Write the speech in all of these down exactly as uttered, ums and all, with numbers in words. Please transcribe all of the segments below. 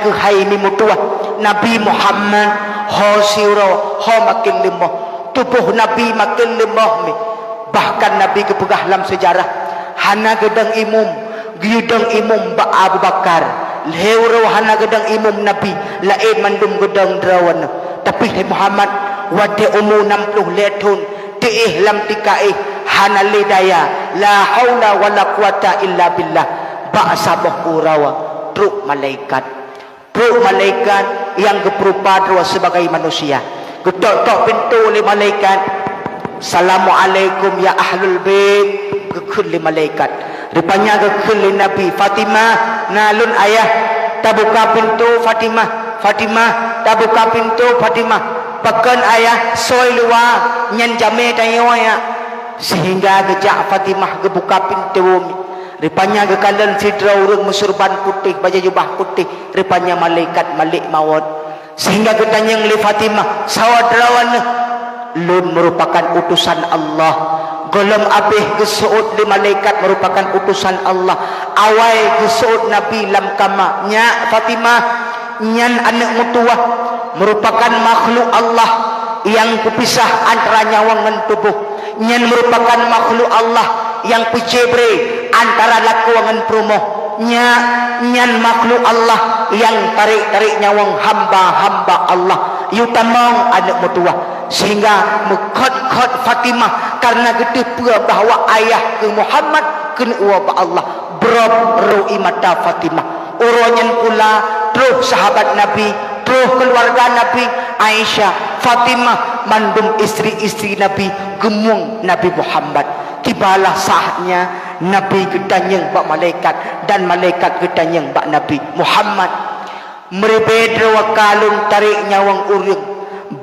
Keuhai mi meutuwah, Nabi Muhammad ho siuroe ho maken leumoh. Tuboh Nabi maken leumoh mi. Bahkan Nabi geupeugah lam seujarah, hana geudong imum, geudong imum bak Abu Bakar. Lhée uroe hana geudong imum Nabi, laén mandum geudong droeneuh. Tapi hai Muhammad, watée umu nam ploh lhée thon, teuéh lam tika éh, hana lé daya, la haula wala quwata illa billah. Bak saboh uroe trok malaikat. Trok malaikat nyang geupeurupa droe sibagai manusia. Geutok-tok pintoe lé malaikat, "Assalamualaikum ya ahlul bait," geukheun lé malaikat. Rupanya geukheun lé Nabi, "Fatimah, na lôn ayah, tabuka pintoe Fatimah, Fatimah, tabuka pintoe Fatimah." "Pakon ayah, soe luwa, nyan jamé tanyoe ya." Sehingga geujak Fatimah geubuka pintoe. Rupanya geukalon sidroe ureuëng meusurban putéh, bajée jubah putéh, rupanya malaikat Malik Mawöt. Sehingga geutanyong lé Fatimah, "Sawa droeneuh?" "Lôn meurupakan utosan Allah. Gohlom abéh geuseuôt lé malaikat meurupakan utosan Allah. Awai geuseuôt Nabi lam kama." "Nyak Fatimah, nyan aneuëk meutuwah, meurupakan makhluk Allah nyang peupisah antara nyawöng ngon tuboh. Nyan meurupakan makhluk Allah nyang peucebre antara lakoe ngon peurumoh. Nyan, nyan makhluk Allah nyang tarek-tarek nyawöng hamba-hamba Allah. Yue tamong aneuëk meutuwah." Sehingga meukhot-khot Fatimah karena geuteupeue bahwa ayah keu Muhammad keuneuk woe bak Allah. Brok ro ie mata Fatimah. Uroe nyan pula troh sahabat Nabi, troh keuluwarga Nabi, Aisyah, Fatimah, mandum istri-istri Nabi geumueng Nabi Muhammad. Tibalah saatnya Nabi geutanyong bak malaikat dan malaikat geutanyong bak Nabi Muhammad. Meuribée droe ka lôn tarek nyawöng ureuëng,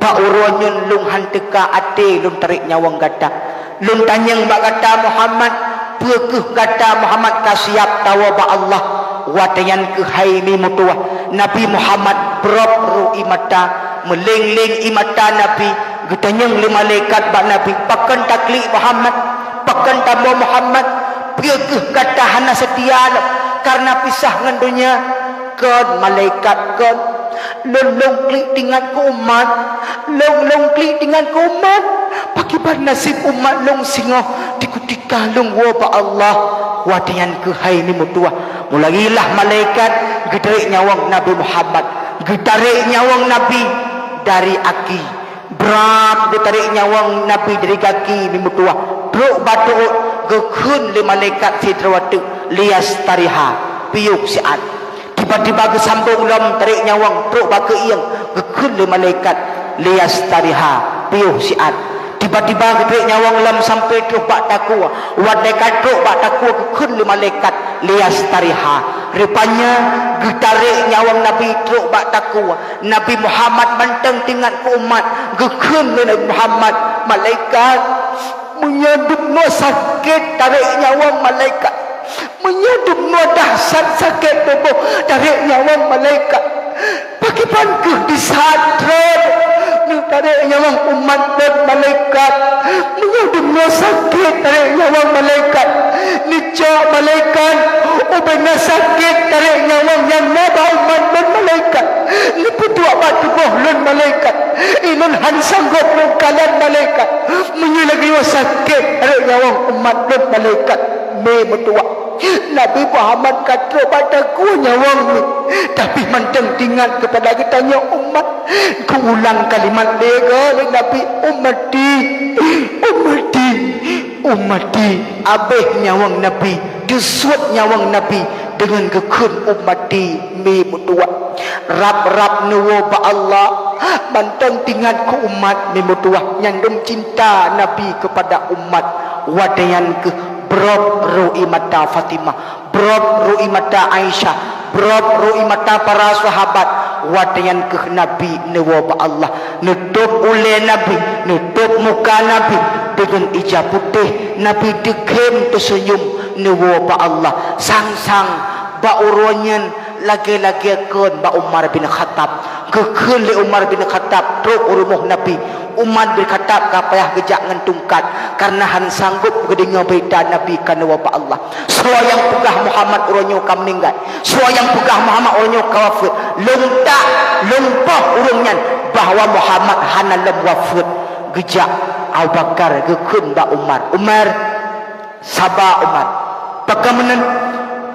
bak uroe nyoe lôn hán teuka até lôn tarek nyawöng gata. Lôn tanyong bak gata Muhammad, peu kheueh gata Muhammad ka siab tawoe bak Allah? Watée nyan keuhai mi meutuwah, Nabi Muhammad brok ro ie mata, meuleng-leng ie mata Nabi, geutanyong lé malaikat bak Nabi, "Pakon taklik Muhammad? Pakon tamoe Muhammad? Peu kheueh gata hana seutia lom karena pisah ngon donya?" "Kon malaikat kon, lôn lôn klik tingat keu umat, lôn lôn klik tingat keu umat. Pakriban naseb umat lôn singoh di kutika lôn woe bak Allah." Watée nyan keuhai mi meutuwah, mulailah malaikat geutarek nyawöng Nabi Muhammad, geutarek nyawöng Nabi dari aki. Brat geutarek nyawöng Nabi dari gaki mi meutuwah, trok bak teuôt, geukheun lé malaikat sidroe teuk, "Liyastariha, piôh siat." Tiba-tiba geusambong lom tarek nyawöng, trok bak keuieng, geukheun lé malaikat, "Liyastariha, piôh siat." Tiba-tiba geutarek nyawöng lom sampoe troh bak takue, watée ka trok bak takue geukheun lé malaikat, "Liyastariha." Rupanya geutarek nyawöng Nabi trok bak takue. Nabi Muhammad mantong teuingat keu umat, geukheun lé Nabi Muhammad, "Malaikat, meunyoe dum nyoe sakét tarek nyawöng malaikat, meunyoe dum nyoe dahsyat sakét tuboh tarek nyawöng malaikat, pakriban kheueh di saat trok neutarek nyawöng umat lôn malaikat? Meunyoe dum nyoe sakét tarek nyawöng malaikat, neucok malaikat, ubena sakét tarek nyawöng nyang na bak umat lôn malaikat, neupeuduek bak tuboh lôn malaikat, ulôn hán sanggob lôn kalon malaikat. Meunyoe lagée nyoe sakét tarek nyawöng umat lôn malaikat." Mi meutuwah, Nabi Muhammad ka trok bak takue nyawöng mi, tapi mantong teuingat keupada geutanyoe umat. Geuulang kalimat lé goe lé Nabi, "Ummati, ummati, ummati." Abéh nyawöng Nabi, geusuet nyawöng Nabi deungon geukheun, "Ummati." Mi meutuwah, rab-rab neuwoe bak Allah, mantong teuingat keu umat. Mi meutuwah, nyan dum cinta Nabi keupada umat. Watée nyan kheueh brok ro ie mata Fatimah, brok ro ie mata Aisyah, brok ro ie mata para sahabat. Watée nyan kheueh Nabi neuwoe bak Allah, neutôb ulée Nabi, neutôb muka Nabi deungon ija putéh. Nabi teukhém teuseunyum neuwoe bak Allah. Sang-sang bak uroe nyan lagée-lagée kon bak Umar bin Khattab. Geukheun lé Umar bin Khattab trok u rumoh Nabi, Umar bin Khattab ka payah geujak ngon tungkat, kareuna hana sanggob geudeungoe beurita Nabi ka neuwoe bak Allah. Soe nyang peugah Muhammad uroe nyoe ka meuninggai? Soe nyang peugah Muhammad uroe nyoe ka wafeuet? Lôn tak, lôn poh ureuëng nyan bahwa Muhammad hana lom wafeuet. Geujak Abu Bakar geukheun bak Umar, "Umar, saba Umar. Pakon meunan?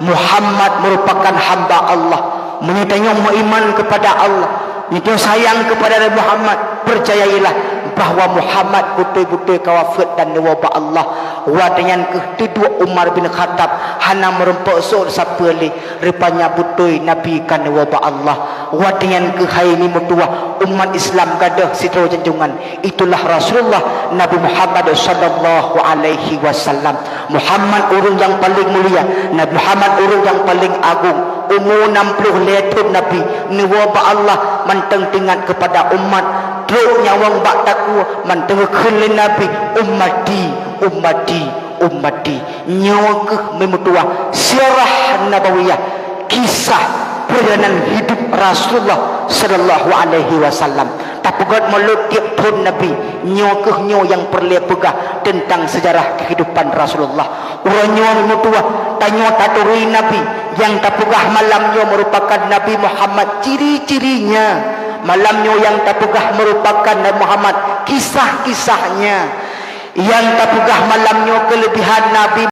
Muhammad merupakan hamba Allah. Meunyoe tanyoe meuiman kepada Allah, meunyoe sayang kepada Nabi Muhammad, percayailah bahwa Muhammad beutôi-beutôi ka wafeuet dan neuwoe bak Allah." Watée nyan keuh teuduek Umar bin Khattab, hana meurumpok sôk sapeue lé. Rupanya beutôi Nabi ka neuwoe bak Allah. Watée nyan keuh hai meutuwah, umat Islam gadôh sidroe junjungan. Itulah Rasulullah Nabi Muhammad sallallahu alaihi wasallam. Muhammad ureuëng nyang paleng mulia, Nabi Muhammad ureuëng nyang paleng agong. Umu nam ploh lhée thon Nabi neuwoe bak Allah mantong teuingat keupada umat. Trok nyawöng bak takue mantong geukheun lé Nabi, "Ummati, ummati, ummati." Nyoe keuh meutuwah sirah nabawiyah, kisah perjalanan hidup Rasulullah sallallahu alaihi wasallam. Tapeugét mulod tieb thon Nabi, nyoe keuh nyoe nyang peureulée peugah teuntang seujarah keuhidupan Rasulullah. Uroe nyoe meutuwah, tanyoe taturi Nabi, nyang tapeugah malam nyoe meurupakan Nabi Muhammad ciri-cirinya. Malam nyoe nyang tapeugah meurupakan Nabi Muhammad kisah-kisahnya. Nyang tapeugah malam nyoe keuleubihan Nabi